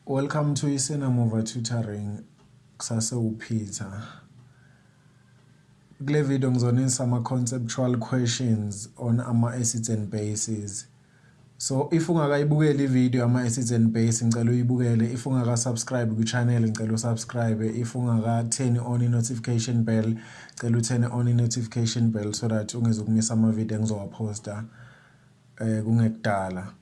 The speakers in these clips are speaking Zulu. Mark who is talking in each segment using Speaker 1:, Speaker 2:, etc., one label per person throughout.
Speaker 1: Welcome to iSenamuva Tutoring kusase uPeter. Kule video ngizonisa ama-conceptual questions on ama-acids and bases. So if ungakayibukeli i-video ama-acids and base ngicela uyibukele, if ungaka-subscribe kwi-channel ngicela usubscribe, if ungaka-turn on i-notification bell ngicela u-turn on i-notification bell so that ungezukumisa ama-video engizowaphosta kungekudala.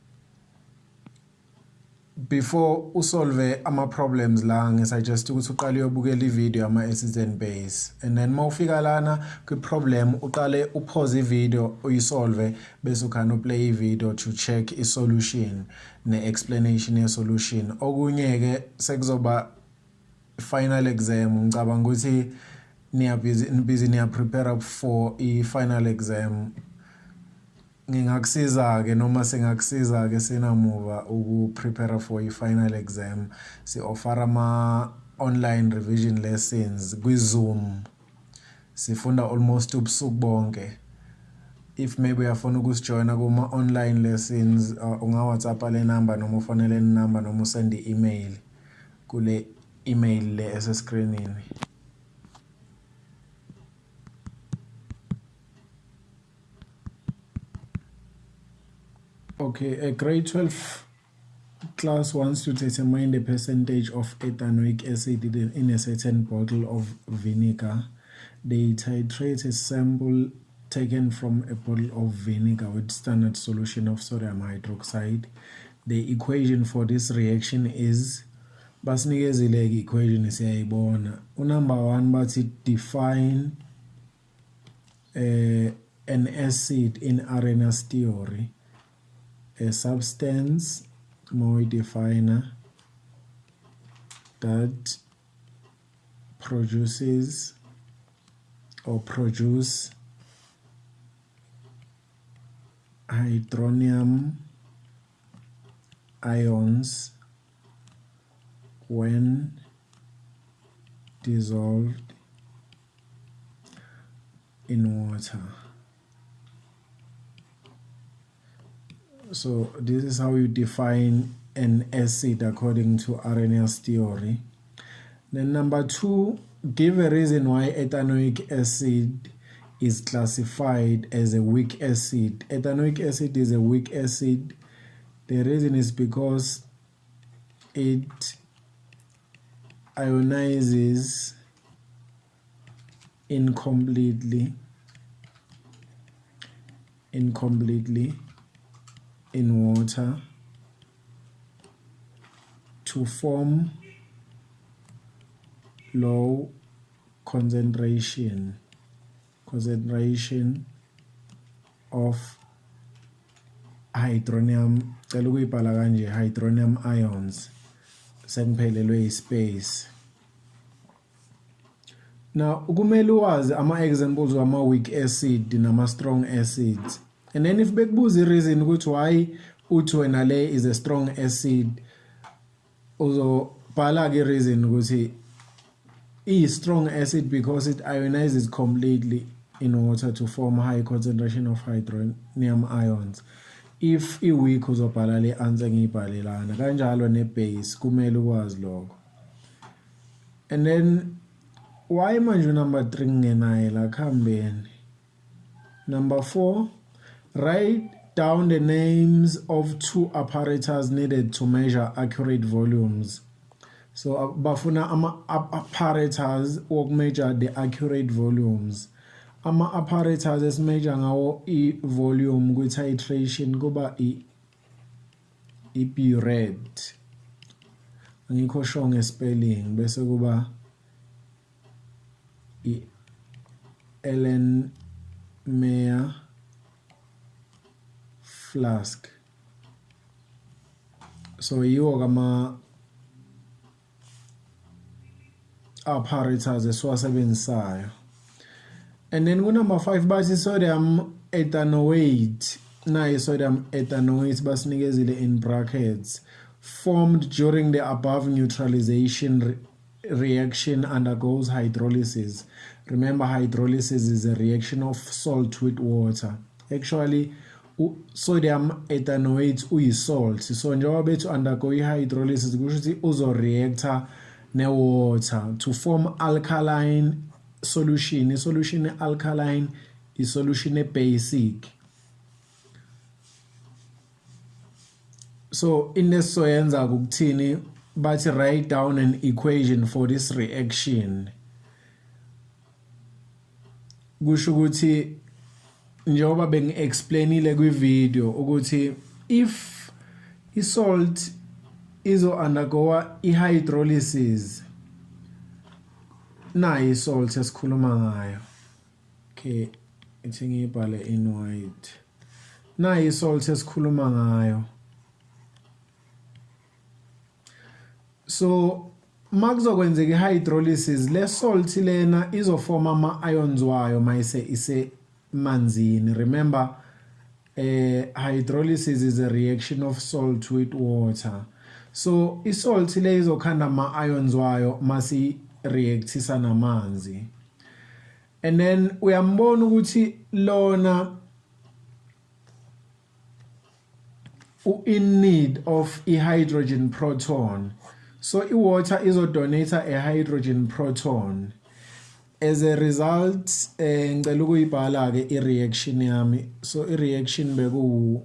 Speaker 1: Before usolve ama-problems la ngisuggest ukuthi uqale uyobukela i-video yama-acids and base and then uma ufika lana kwi-problem uqale upause i-video uyisolve bese ukhane uplay i-video to check i-solution ne-explanation ye-solution. Okunye-ke sekuzoba final exam, ngicabanga ukuthi niya busy busy niya prepare for i-final exam. Ngingakusiza-ke noma singakusiza-ke sinamuva uku-prepare for i-final exam. Si-offer ama-online revision lessons kwi-Zoom. Sifunda almost ubusuku bonke. If maybe uyafuna ukusijoyina kuma-online lessons unga-WhatsApp le number noma ufonele le number noma usende i-email kule email le eseskrinini. Okay, a grade 12 class wants to determine the percentage of ethanoic acid in a certain bottle of vinegar. They titrate a sample taken from a bottle of vinegar with standard solution of sodium hydroxide. The equation for this reaction is, basinikezile-ke equation siyayibona. Unumber 1 bathi define an acid in Arrhenius theory, a substance more definer that produces or produce hydronium ions when dissolved in water. So this is how you define an acid according to Arrhenius theory. Then number 2, give a reason why ethanoic acid is classified as a weak acid. Ethanoic acid is a weak acid. The reason is because it ionizes incompletely in water to form low concentration of hydronium, cela ukuyibhala kanje, hydronium ions. Sengiphelelwe ispace. Now kumele wazi ama examples wama weak acid nama strong acids, and then if bekubuza i-reason ukuthi why uthi wena le is a strong acid, uzobhala ke reason ukuthi i strong acid because it ionizes completely in water to form high concentration of hydronium ions. If i weak uzobhala le answer engiyibhalelana kanjalo, ne base kumele ukwazi lokho. And then why manje number 3 ngenaye la khambeni? Number 4, write down the names of 2 apparatus needed to measure accurate volumes. So bafuna ama apparatus wokumeasure the accurate volumes. Ama apparatus esimeasure ngawo i volume kwi titration kuba i burette, angikho sure ngespelling, bese kuba i Erlenmeyer flask. So yiwo kama apparatus esiwasebenzisayo. And then ku number 5 bathi sodium ethanoate, nayi sodium ethanoate basinikezile in brackets, formed during the above neutralization reaction undergoes hydrolysis. Remember, hydrolysis is a reaction of salt with water. Actually, U-sodium ethanoate uyi-salt, so njengoba bethi undergo i-hydrolysis kusho ukuthi uzo-reacta ne-water to form alkaline solution. I-solution e-alkaline i-solution e-basic. So into esizoyenza ukuthini, bathi write down an equation for this reaction. Kusho ukuthi njengoba bengi-explainile kwi-video ukuthi if i-salt izo undergoa i-hydrolysis, nayi i-salt esikhuluma ngayo. Okay, ithi ngiyibhale in white. Nayi i-salt esikhuluma ngayo. So makuzokwenzeka i-hydrolysis, le salt lena izofoma ama-ions wayo mayise isemanzini. Remember, hydrolysis is a reaction of salt with water. So i-salt le izokhanda ama-ions wayo masi reactisa namanzi. And then uyambona ukuthi lona u-in need of i-hydrogen proton, so i-water izodonate a hydrogen proton. As a result, ngicela ukuyibhala ke i-reaction yami. So i-reaction bekuwu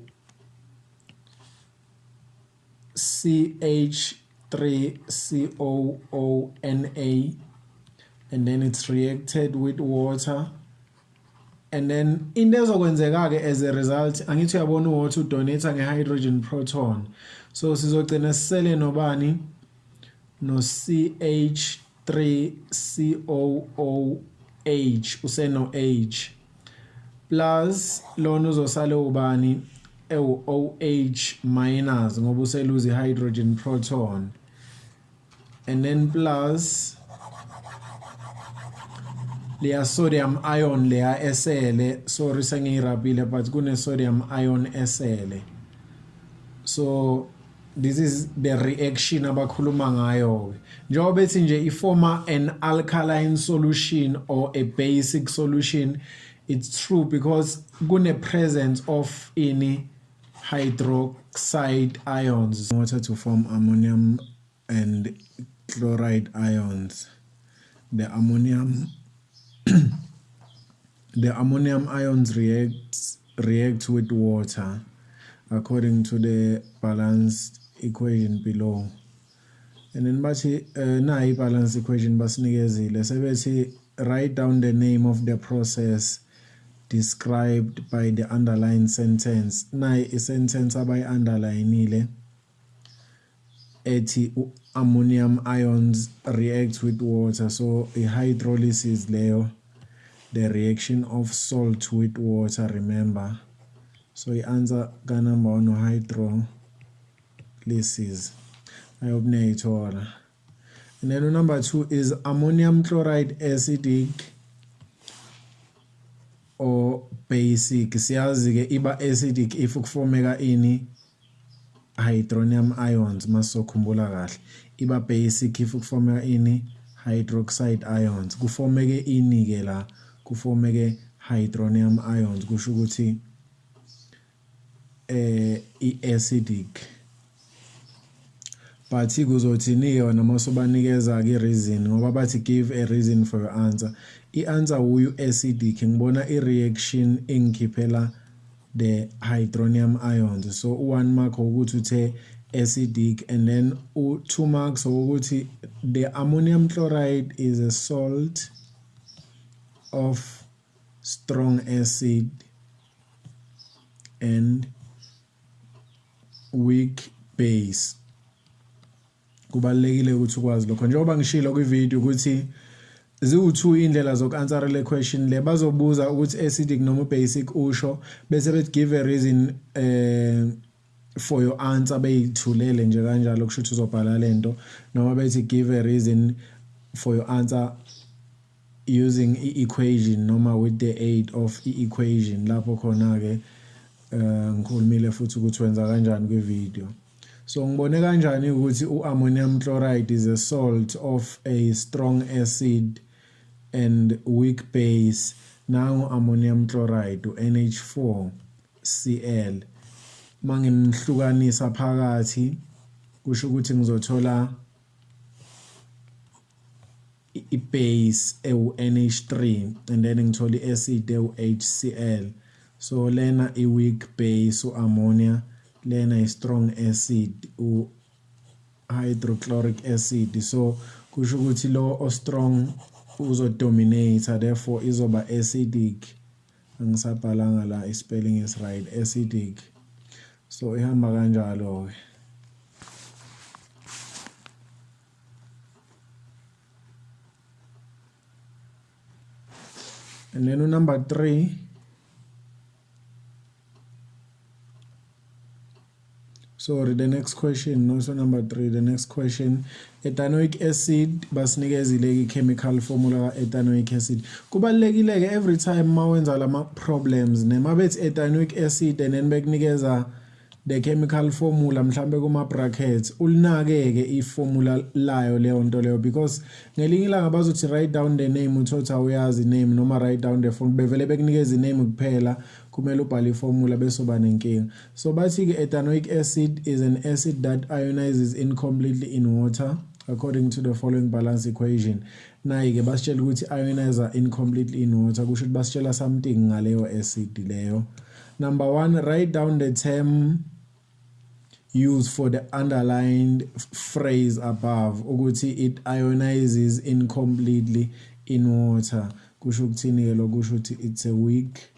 Speaker 1: CH3COONA, and then it's reacted with water, and then into ezokwenzeka ke as a result, angithi uyabona uwater udonate nge-hydrogen proton, so sizogcina sisele nobani? No CH3COOH, useno H plus lona uzosale ubani? Ewu OH minus, ngoba useluze i-hydrogen proton, and then plus leya sodium ion leya esele. Sorry, sengiyirabile, but kune sodium ion esele. So this is the reaction abakhuluma ngayo ke, njengoba bethi nje ifoma an alkaline solution or a basic solution. It's true because kune presence of ini? Hydroxide ions. Water to form ammonium and chloride ions. The ammonium ions react with water according to the balanced equation below. And then bathi nayi balance equation basinikezile, sebethi write down the name of the process described by the underlined sentence. Nayi i-sentence abayi-underlinile ethi ammonium ions react with water, so i-hydrolysis leyo, the reaction of salt with water, remember. So i-answer ka-number 1 hydrolysis. I hope niyayithola. And then number 2 is ammonium chloride acidic or basic? Siyazi ke iba acidic if kufomeka ini? Hydronium ions, masokhumbula kahle. Iba basic if kufomeka ini? Hydroxide ions. Kufomeke ini ke la? Kufomeke hydronium ions, kusho ukuthi i-acidic. But kuzothini ke wena masobanikeza ke reason, ngoba bathi give a reason for your answer? I-answer uyu acidic, ngibona i-reaction engikhiphela the hydronium ions. So u1 mark ukuthi uthe acidic, and then u2 marks ukuthi the ammonium chloride is a salt of strong acid and weak base. Kubalulekile ukuthi ukwazi lokho, njengoba ngishilo kwivideo ukuthi ziwu-2 indlela zoku-answer le question le. Bazobuza ukuthi acidic noma basic, usho, bese bethi give a reason for your answer, beyithulele nje kanjalo, kusho ukuthi uzobhala lento, noma bethi give a reason for your answer using i-equation noma with the aid of i-equation. Lapho khona ke ngikhulumile futhi ukuthi wenza kanjani kwi-video. So ngibone kanjani ukuthi u-ammonium chloride is a salt of a strong acid and weak base? Nangu ammonium chloride, u-NH4 Cl. Mangimhlukanisa phakathi kusho ukuthi ngizothola i-base ewu-NH3 and then ngithola i-acid ewu-HCl. So lena i-weak base u-ammonia, lena i-strong acid u-hydrochloric acid. So kusho ukuthi lo o-strong uzodominate, therefore izoba acidic. Angisabhalanga la, i-spelling is right, acidic. So ihamba kanjalo-ke. And then number 3, sorry, the next question, also number 3, the next question, ethanoic acid, basinikezile i-chemical formula ka-ethanoic acid. Kubalulekile-ke every time mawenza lama problems nema bethi ethanoic acid and then bekunikeza the chemical formula mhlambe kuma brackets, ulinakeke iformula layo leyo nto leyo, because ngelinye ilanga bazothi write down the name, uthotha awuyazi name, noma write down the formula, bevele bekunikeza iname kuphela, kumele ubhale iformula bese uba nenkinga. So bathi-ke ethanoic acid is an acid that ionizes incompletely in water according to the following balance equation. Nayi-ke basitshela ukuthi ionizer incompletely in water, kusho ukuthi basitshela something ngaleyo acid leyo. Number 1, write down the term used for the underlined phrase above, ukuthi it ionizes incompletely in water. Kusho ukuthini ke lokho? Kusho ukuthi it's a weak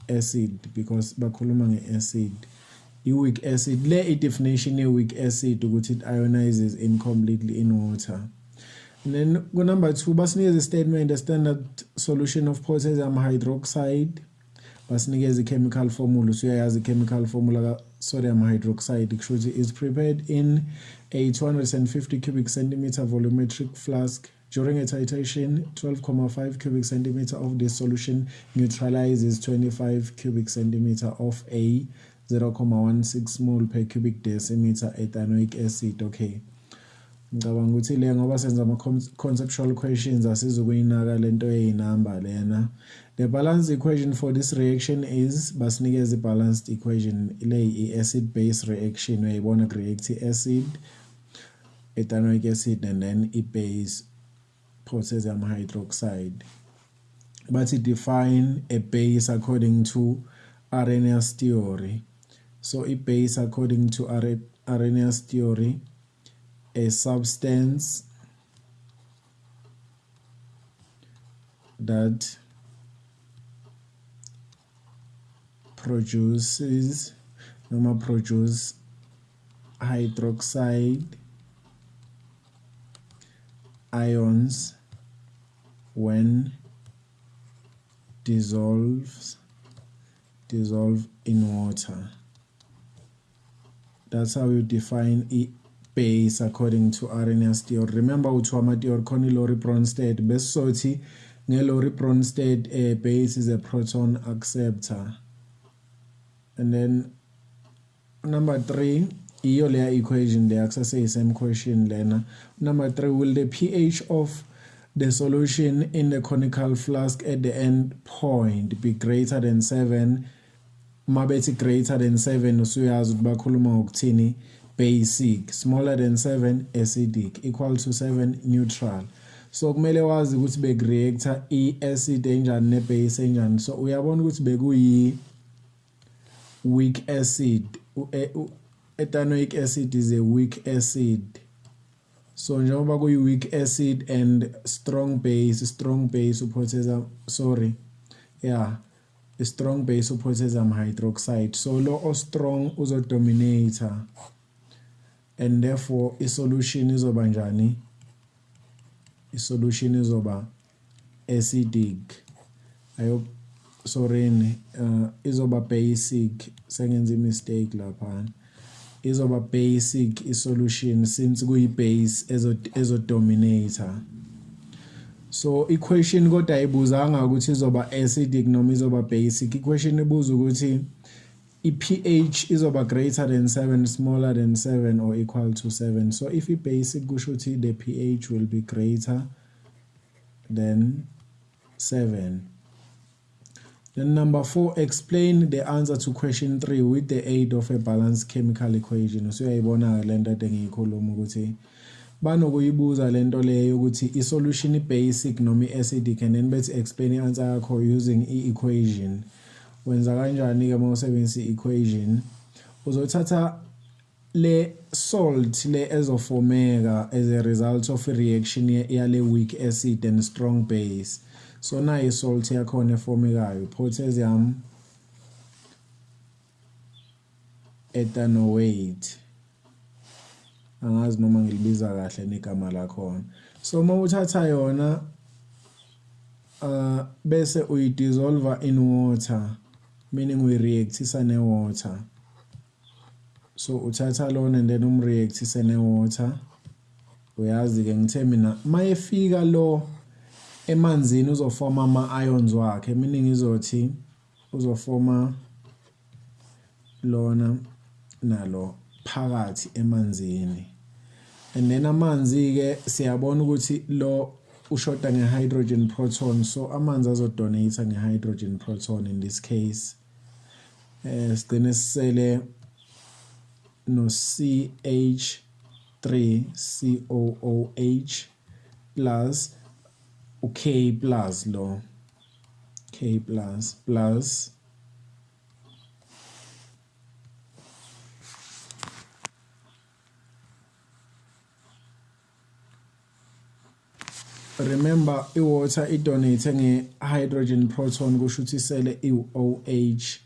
Speaker 1: acid, because bakhuluma nge-acid, i-weak acid le, i-definition ye-weak acid ukuthi it ionizes incompletely in water. And then ku-number 2 basinikeza i-statement, a standard solution of potassium hydroxide, basinikeza i-chemical formula. Usuyayazi i-chemical formula ka-sodium hydroxide, kusho ukuthi is prepared in a 250 cubic centimeter volumetric flask. During a titration, 12.5 cubic centimeter of this solution neutralizes 25 cubic centimeter of a 0.16 mole per cubic decimeter ethanoic acid. Okay, ngicabanga ukuthi le ngoba senza ama-conceptual questions asizukuyinaka lento eyinamba lena. The balanced equation for this reaction is, basinikeza i-balanced equation le, i-acid base reaction, uyayibona, react acid ethanoic acid and then i-base potassium hydroxide. Bathi define a base according to Arrhenius theory. So i-base according to Arrhenius theory, a substance that produces noma produce hydroxide ions when dissolves dissolve in water. That's how you define a base according to Arrhenius theory. Remember uthi ama-theory khona i-Lowry Bronsted, besisothi nge-Lowry Bronsted a base is a proton acceptor. And then number 3, iyo leya equation leya, kusase same question lena. Number 3, will the pH of the solution in the conical flask at the end point be greater than 7? Mabethi greater than 7 usuyazi ukuthi bakhuluma ngokuthini, basic, smaller than 7 acidic, equal to 7 neutral. So kumele wazi ukuthi bekureacta i-acid enjani ne-base enjani. So uyabona ukuthi bekuyi weak acid, ethanoic acid is a weak acid. So njengoba kuyi weak acid and strong base, strong base upotassium, sorry, yeah, strong base upotassium hydroxide, so lo o strong uzodominate and therefore i-solution izoba njani? I-solution izoba acidic, ayo sorry, izoba basic, sengenza i-mistake lapha, izoba basic i-solution since kuyi-base ezodominate. So equation kodwa ayibuzanga ukuthi izoba acidic noma izoba basic, equation ibuza ukuthi i-pH izoba greater than 7, smaller than 7 or equal to 7. So if i-basic kusho ukuthi the pH will be greater than 7. Then number 4, explain the answer to question 3 with the aid of a balanced chemical equation. Usuyayibona ke lento ade ngiyikhuluma ukuthi banokuyibuza lento leyo ukuthi i-solution i-basic noma i-acidic and then bethi explain i-answer yakho using i-equation. Wenza kanjani ke uma usebenzisa i-equation? Uzothatha le salt le ezofomeka as a result of reaction yale weak acid and strong base. So nayi salt yakhona efomekayo, potassium ethanoate. Angazi noma ngilibiza kahle negama lakhona. So uma uthatha yona bese uyidissolve in water, meaning uyireactisa ne-water. So uthatha lona and then umreactise ne-water. Uyazi-ke ngithe mina mayefika lo emanzini uzofoma ama-ions wakhe, meaning izothi uzofoma lona nalo phakathi emanzini. And then amanzi-ke siyabona ukuthi lo ushoda nge-hydrogen proton, so amanzi azodonate nge-hydrogen proton in this case. Sigcine sisele no CH3COOH plus u-K plus, lo K plus plus Remember, i-water idonate nge-hydrogen proton, kusho ukuthi isele iwu-OH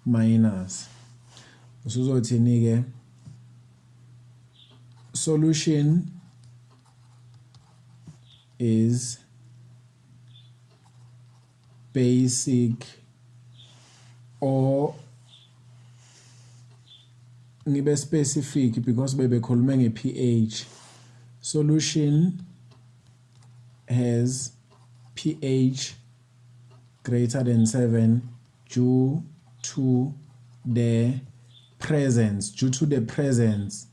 Speaker 1: minus. Usuzothini-ke? Solution is basic, or ngibe specific because bebekhulume nge-pH. Solution has pH greater than 7 due to the presence due to the presence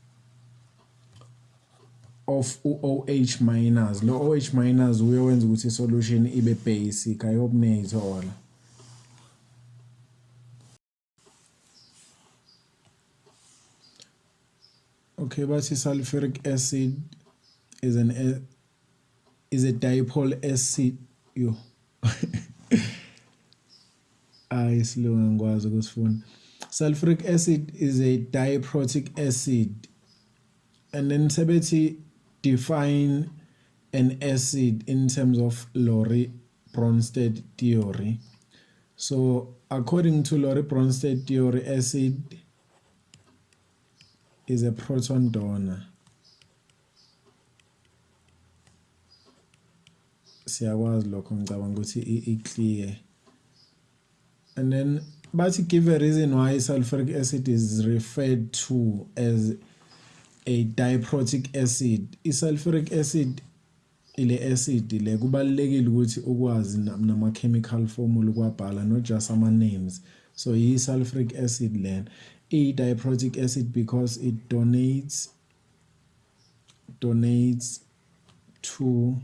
Speaker 1: of u-OH minus. Lo OH minus uye wenza ukuthi i-solution ibe basic. I hope niyayithola. Okay, bathi sulfuric acid is a dipole acid. Yo, ayi, isilungu angikwazi ukusifunda. Sulfuric acid is a diprotic acid, and then sebethi define an acid in terms of Lowry Bronsted theory. So according to Lowry Bronsted theory, acid is a proton donor. Siyakwazi lokho, ngicabanga ukuthi i-clear. And then bathi give a reason why sulfuric acid is referred to as a diprotic acid. I-sulfuric acid ile acid le, kubalulekile ukuthi ukwazi nama chemical formula ukwabhala, not just ama names. So yi-sulfuric acid lena i-diprotic acid because it donates two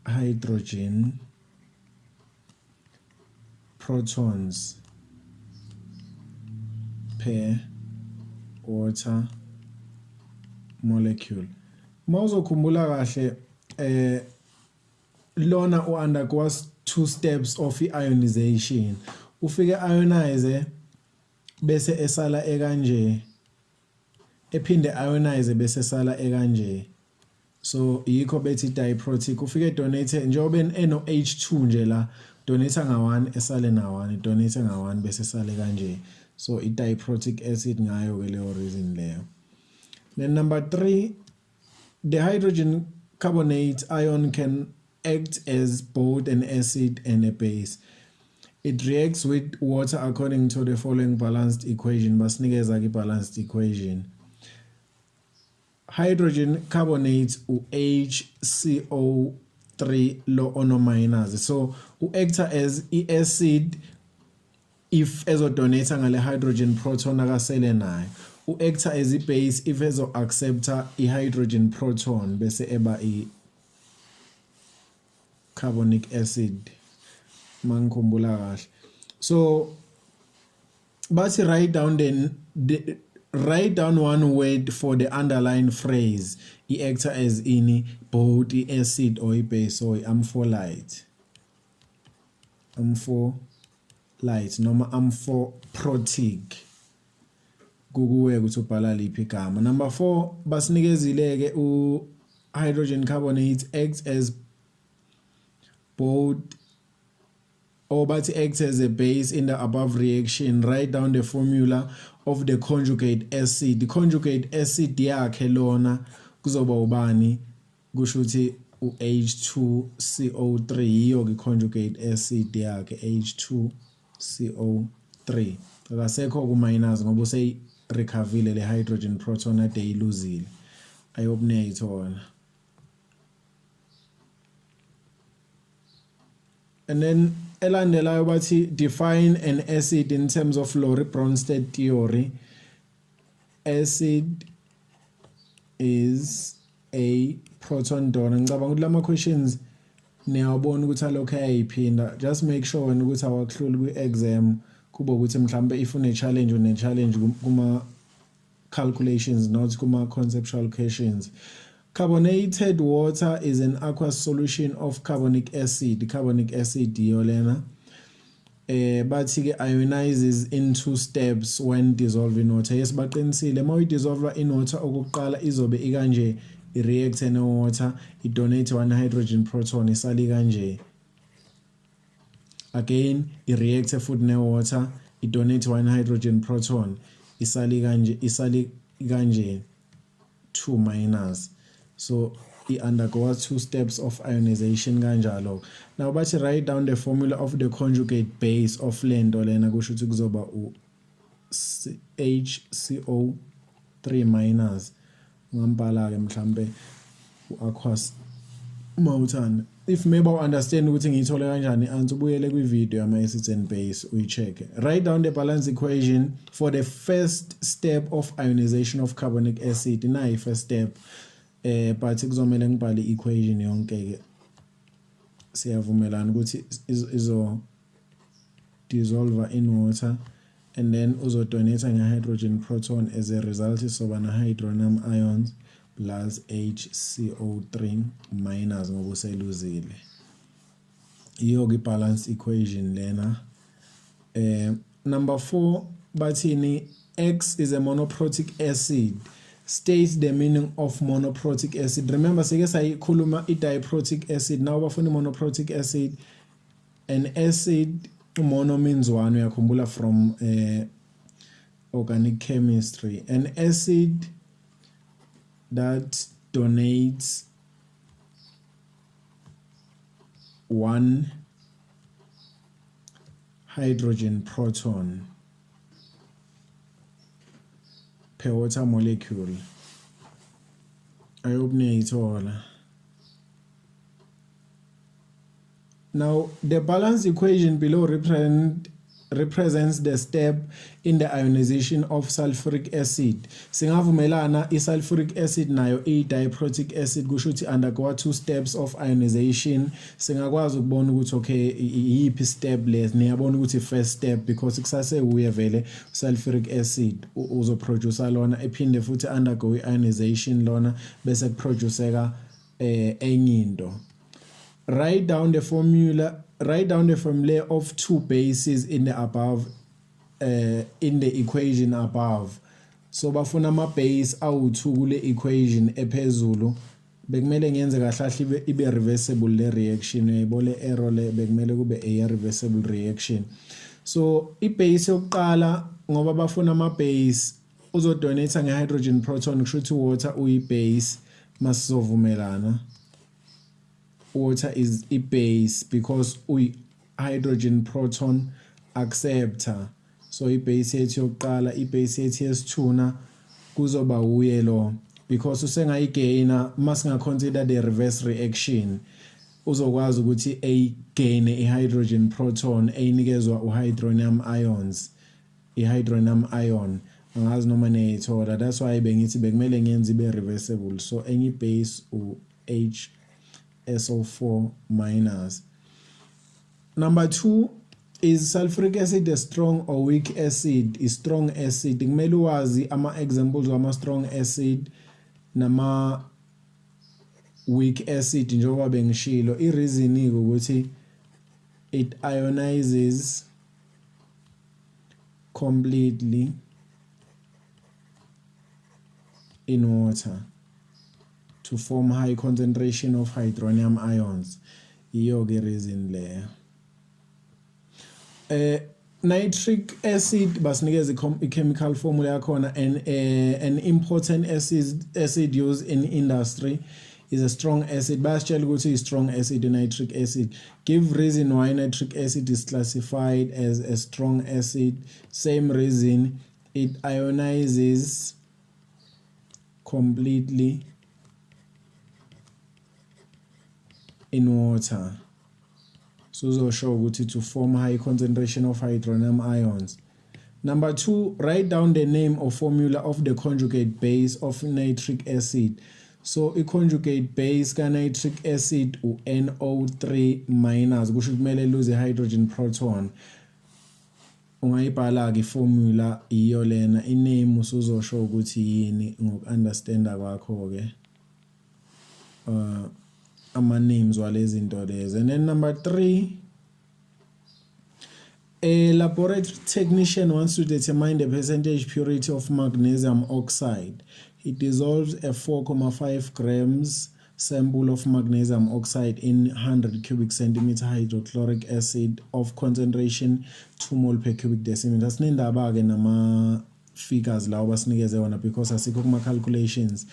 Speaker 1: hydrogen protons per water molecule. Mawuzokhumbula kahle, lona u-undergoes two steps of ionization. Ufike ionize bese esala ekanje, ephinde ionize bese esala ekanje. So yikho bethi diprotic. Ufike donate njengoba eno H2 nje la, donate nga1 esale na1, donate nga1 bese esale kanje. So i diprotic acid ngayo ke leyo reason leyo. Then number 3, the hydrogen carbonate ion can act as both an acid and a base. It reacts with water according to the following balanced equation. Basinikeza ke balanced equation. Hydrogen carbonate u-HCO3 lo ono minus, so u-acta as i-acid if ezodonate ngale hydrogen proton akasele nayo, u-acta as i-base if ezo-accepta i-hydrogen proton bese eba i-carbonic acid. Mangikhumbula kahle. So bathi write down one word for the underlined phrase i-actor as ini both i-acid or i-base, so i-ampholyte, ampholyte noma amphoprotic, kukuwe ukuthi ubhala liphi igama. Number 4, basinikezile ke u hydrogen carbonate acts as both or bathi acts as a base in the above reaction. Write down the formula of the conjugate acid. The conjugate acid yakhe lona kuzoba ubani? Kusho ukuthi u-H2CO3 yiyo ke conjugate acid yakhe, H2CO3. Akasekho ku minus ngoba useyi recoverile le hydrogen proton ade iluzile. I hope niyayithola. And then elandelayo bathi define an acid in terms of Lowry Bronsted theory. Acid is a proton donor. Ngicabanga ukuthi lama questions niyawabona ukuthi alokho ayayiphinda. Just make sure wena ukuthi awakuhluli kwi-exam, kube ukuthi mhlambe if une challenge, une challenge kuma calculations, not kuma conceptual questions. Carbonated water is an aqueous solution of carbonic acid. Carbonic acid iyo lena. Bathi ke ionizes in two steps when dissolved in water. Yes, baqinisile. Uma uyidissolve in water okokuqala izobe ikanje, i-react no water, i-donate one hydrogen proton, isali kanje. Again i-react futhi ne-water, i-donate one hydrogen proton, isali kanje, isali kanje 2 minus. So i-undergo two steps of ionization kanjalo. Now bathi write down the formula of the conjugate base of lento lena, kusho ukuthi kuzoba u HCO 3 minus. Ungambhala ke mhlambe u-aqueous uma uthanda. If maybe u understand ukuthi ngiyithole kanjani answer, ubuyele kwi-video yama acids and base uyi-check. Write down the balance equation for the first step of ionization of carbonic acid. Nayi first step, but kuzomela ngibhale equation yonke ke. Siyavumelana ukuthi izo dissolve in water and then uzodonate nge-hydrogen proton. As a result soba na-hydronium ions plus HCO3 minus ngoba useluzile. Iyo-ke i-balance equation lena. Number 4, bathini? X is a monoprotic acid. State the meaning of monoprotic acid. Remember sike sayikhuluma i-diprotic acid. Now bafuna monoprotic acid. An acid, mono means one, uyakhumbula from organic chemistry. An acid that donates one hydrogen proton per water molecule. I hope niyayithola. Now the balance equation below represents the step in the ionization of sulfuric acid. Singavumelana i-sulfuric acid nayo i-diprotic acid, kusho ukuthi undergo two steps of ionization. Singakwazi ukubona ukuthi okay, iyiphi step le. Niyabona ukuthi first step, because kusase uye vele sulfuric acid uzoproduce lona, ephinde futhi undergo i-ionization lona, bese kuproduceka enye into. Write down the formula, write down the formula of two bases in the above, in the equation above. So bafuna ama base awu2 kule equation ephezulu. Bekumele ngiyenze kahle kahle ibe reversible le reaction, uyayibo le arrow le, bekumele kube a reversible reaction. So i base yokuqala, ngoba bafuna ama base, uzodonate nge-hydrogen proton, kusho ukuthi water uyi-base. Masizovumelana, water is i-base because uyi-hydrogen proton acceptor. So i-base yethu yokuqala, i-base yethu yesithuna kuzoba uye lo, because usengayigaina. Masinga-consider the reverse reaction, uzokwazi ukuthi ayigaine i-hydrogen proton eyinikezwa u-hydronium ions, i-hydronium ion. Angazi noma niyayithola. That's why bengithi bekumele ngiyenze ibe reversible. So enye base u-HSO4 minus. Number 2 is sulfuric acid a strong or weak acid? Is strong acid. Kumele wazi ama examples wama strong acid nama weak acid njengoba bengishilo. I reason ukuthi it ionizes completely in water to form high concentration of hydronium ions. Iyo ke reason leyo. Eh nitric acid basinikeza i-chemical formula yakhona and an important acid used in industry is a strong acid. Bayasitshela ukuthi i-strong acid i-nitric acid. Give reason why nitric acid is classified as a strong acid. Same reason, it ionizes completely in water. So uzosho ukuthi to form high concentration of hydronium ions. Number 2, write down the name or formula of the conjugate base of nitric acid. So i-conjugate base ka-nitric acid u-NO3 minus, kusho kumele lose hydrogen proton. Ungayibhala-ke iformula iyo lena, i-name usuzosho ukuthi yini ngoku-understanda kwakho-ke ama-names walezi zinto lezi. And then number 3, a laboratory technician wants to determine the percentage purity of magnesium oxide. He dissolves a 4.5 grams sample of magnesium oxide in 100 cubic centimeter hydrochloric acid of concentration 2 mole per cubic decimeter. Sinendaba ke nama figures lawo basinikeze wona because asikho kuma calculations.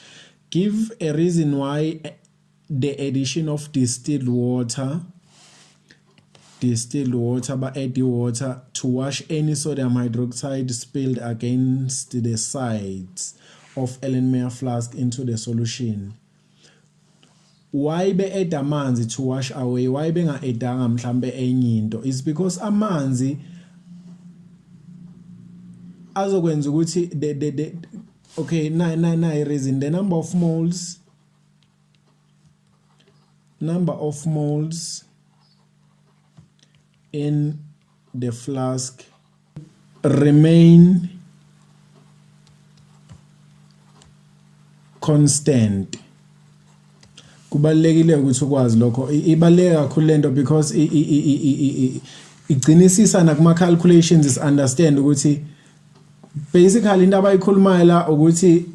Speaker 1: Give a reason why the addition of distilled water ba add water to wash any sodium hydroxide spilled against the sides of Erlenmeyer flask into the solution. Why be add amanzi to wash away? Why benga addanga mhlambe enye into? It's because amanzi azokwenza ukuthi the okay, na na na reason, the number of moles in the flask remain constant. Kubalekile ukuthi ukwazi lokho, ibaluleke kakhulu lento because igcinisisa nakuma calculations is understand ukuthi basically into abayikhulumayo la ukuthi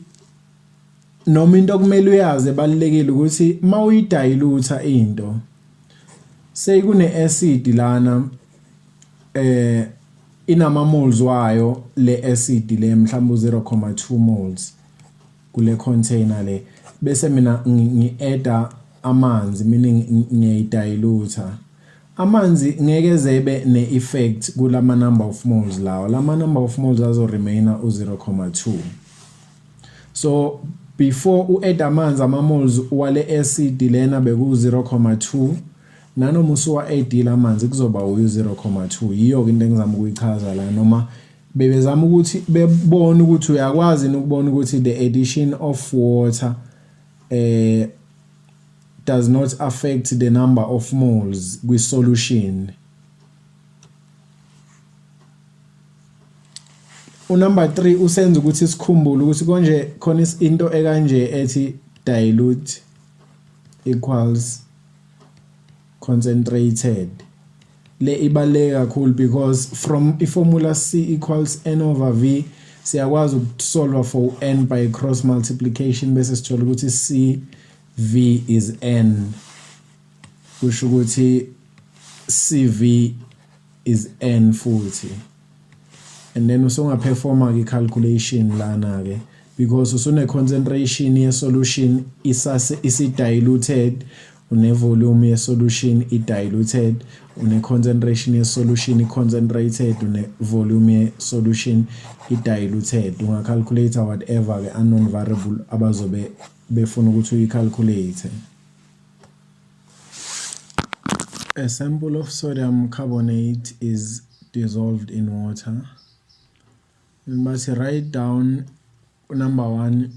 Speaker 1: noma into okumele uyazi ebalulekile ukuthi mawuyidilute into seyikune acid lana inama moles wayo le acid le mhlawumbe 0.2 moles kule container le, bese mina ngi-adda amanzi, meaning ngiyayidilute amanzi, ngeke zebe ne-effect kulama number of moles lawo, lama number of moles azo remaina u-0.2. So before u-add amanzi, ama moles wale acid lena beku 0.2, nanoma usuwa-addile amanzi kuzoba u-0.2. Yiyo-ke into engizama ukuyichaza la, noma bebezama ukuthi bebone ukuthi uyakwazi ukubona ukuthi the addition of water does not affect the number of moles kwi-solution. Unumber 3 usenza ukuthi sikhumbule ukuthi konje khona into ekanje ethi dilute equals concentrated. Le ibaluleke kakhulu because from iformula C equals N over V siyakwazi ukusolve for N by cross multiplication, bese sithola ukuthi C V is N, kusho ukuthi CV is N futhi. And then usungaperforma ke calculation lana ke because usune concentration ye solution isase isi diluted, une volume ye solution i diluted, une concentration ye solution i concentrated, une volume ye solution i diluted. Unga calculate whatever ke unknown variable abazobe befuna ukuthi uyicalculate. A sample of sodium carbonate is dissolved in water. You must write down number 1,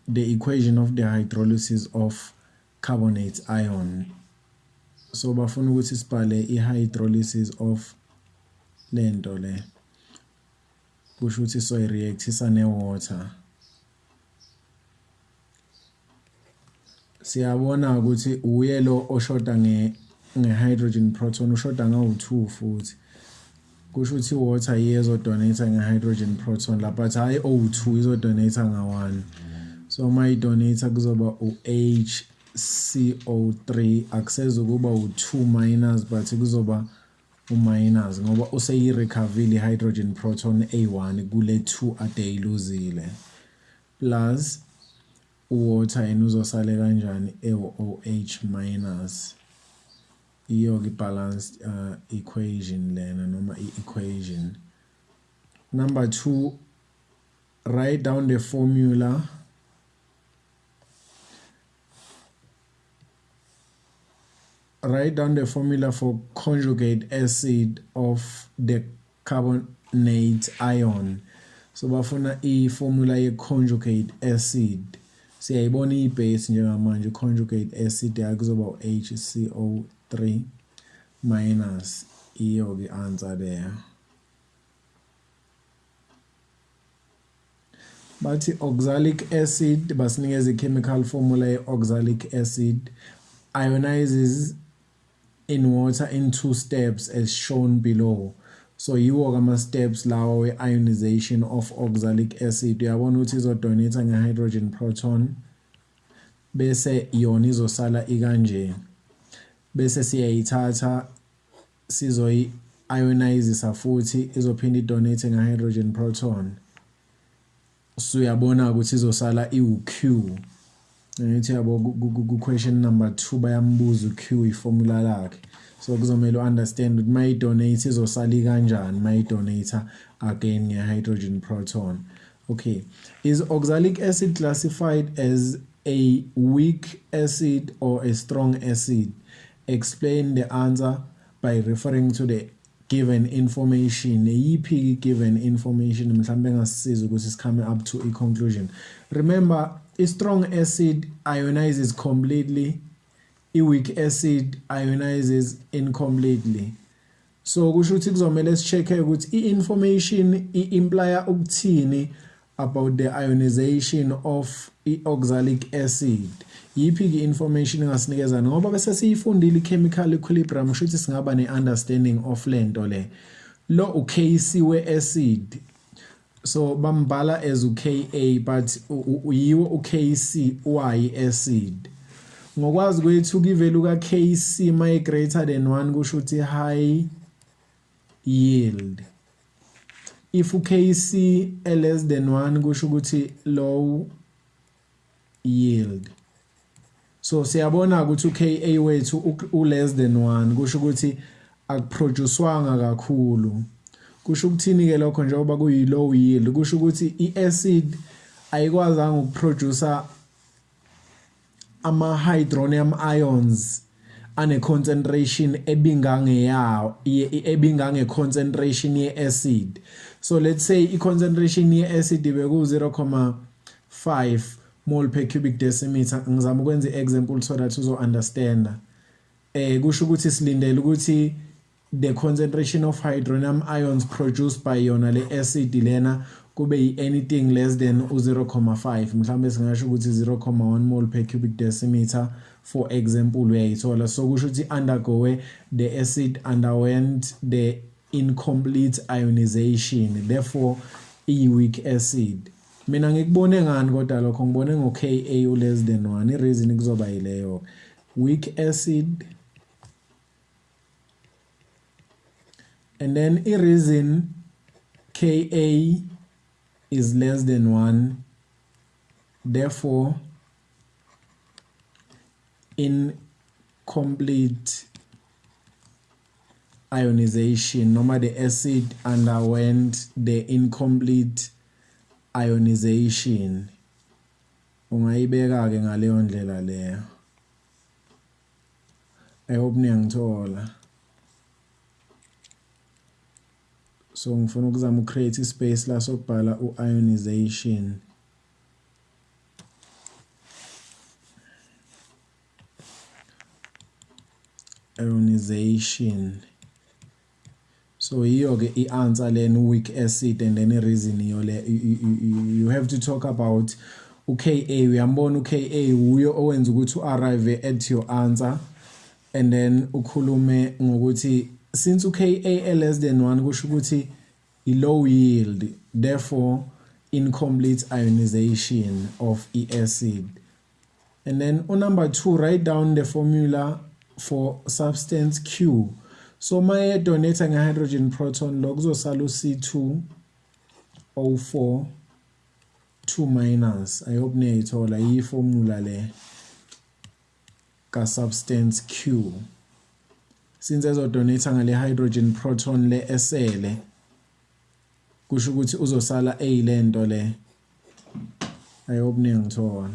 Speaker 1: the equation of the hydrolysis of carbonate ion. So bafuna ukuthi sibhale i-hydrolysis of lento le. Kusho ukuthi soyi-reactisa ne-water. Siyabona ukuthi uye lo oshoda nge-hydrogen proton ushoda ngawu-2 futhi. Kusho ukuthi i-water yiyo ezodonate nge-hydrogen proton la but hhayi owu-2 izodonate nga-1. So uma idonate kuzoba u-HCO3 akusezukuba u-2 minus but kuzoba u-minus ngoba useyi-recoverile i-hydrogen proton eyi-1 kule 2 ade eyiluzile. Plus u-water yena uzosale kanjani ewu-OH minus. Iyo-ke i-balanced equation lena noma i-equation. Number 2, write down the formula write down the formula for conjugate acid of the carbonate ion. So bafuna i-formula ye-conjugate acid. Siyayibona i-base njengamanje conjugate acid yakho kuzoba u-HCO3 minus iyo-ke i-answer leyo. Bathi oxalic acid basinikeza i-chemical formula ye-oxalic acid ionizes in water in two steps as shown below. So yiwo-ke ama-steps lawa we-ionization of oxalic acid. Uyabona ukuthi izodonate nge-hydrogen proton bese yona izosala ikanje. Bese siyayithatha sizoyi-ionizisa futhi izophinde idonate nge-hydrogen proton. Usuyabona ukuthi izosala iwu-Q. Ngithi yabo ku-question number 2 bayambuza u-Q iformula lakhe. So kuzomele u-understand ukuthi mayi-donate izosala ikanjani mayi-donate again nge-hydrogen proton. Okay, is oxalic acid classified as a weak acid or a strong acid? Explain the answer by referring to the given information. Iyiphi given information mhlawumbe engasisiza ukuthi sikhame up to a conclusion. Remember, a strong acid ionizes completely, a weak acid ionizes incompletely. So kusho ukuthi kuzomele si-check-e ukuthi i-information i-implya ukuthini about the ionization of i-oxalic acid. Yiphi-ke i-information engasinikeza ngoba bese siyifundile i-chemical equilibrium kusho ukuthi singaba ne-understanding of lento le. Lo u-Kc we-acid so bambhala as u-Ka but uyiwo u-Kc wayi-acid. Ngokwazi kwethu i-value ka-Kc mayi greater than 1 kusho ukuthi high yield. If u-Kc less than 1 kusho ukuthi low yield. So siyabona ukuthi u-Ka wethu u less than 1 kusho ukuthi akuproducewanga kakhulu. Kusho ukuthini ke lokho njengoba kuyi low yield kusho ukuthi i-acid ayikwazanga ukuproduce ama-hydronium ions ane-concentration ebingangeyawo ebingange-concentration ye-acid. So let's say i-concentration ye-acid beku 0.5 mole per cubic decimeter. Ngizama ukwenza i-example so that uzo understand. Kusho ukuthi silindele ukuthi the concentration of hydronium ions produced by yona le acid lena kube yi-anything less than u-0.5 mhlawumbe singasho ukuthi 0.1 mole per cubic decimeter for example uyayithola. So kusho ukuthi undergo the acid underwent the incomplete ionization, therefore iyi-weak acid. Mina ngikubone ngani kodwa lokho ngibone ngo-Ka u-less than 1 i-reason kuzoba yileyo weak acid. And then i-reason Ka is less than 1, therefore incomplete ionization noma the acid underwent the incomplete ionization. Ungayibeka ke ngaleyo ndlela leyo. I hope niyangithola. So ngifuna ukuzama ucreate ispace la sokubhala u-ionization. Ionization. So yiyo ke i-answer lena, weak acid, and then i-reason iyo le. You have to talk about uKA. Uyambona uKA, uyo owenza ukuthi u-arrive at your answer, and then ukhulume ngokuthi since uKA less than 1, kusho ukuthi i-low yield, therefore incomplete ionization of i-acid. And then number 2, write down the formula for substance Q. So maye donate nge-hydrogen proton, lo kuzosala u-C2 O4 2 minus. I hope niyayithola iyi-formula le ka-substance Q. Since ezodonate ngale hydrogen proton le esele, kusho ukuthi uzosala eyilento le. I hope niyangithola.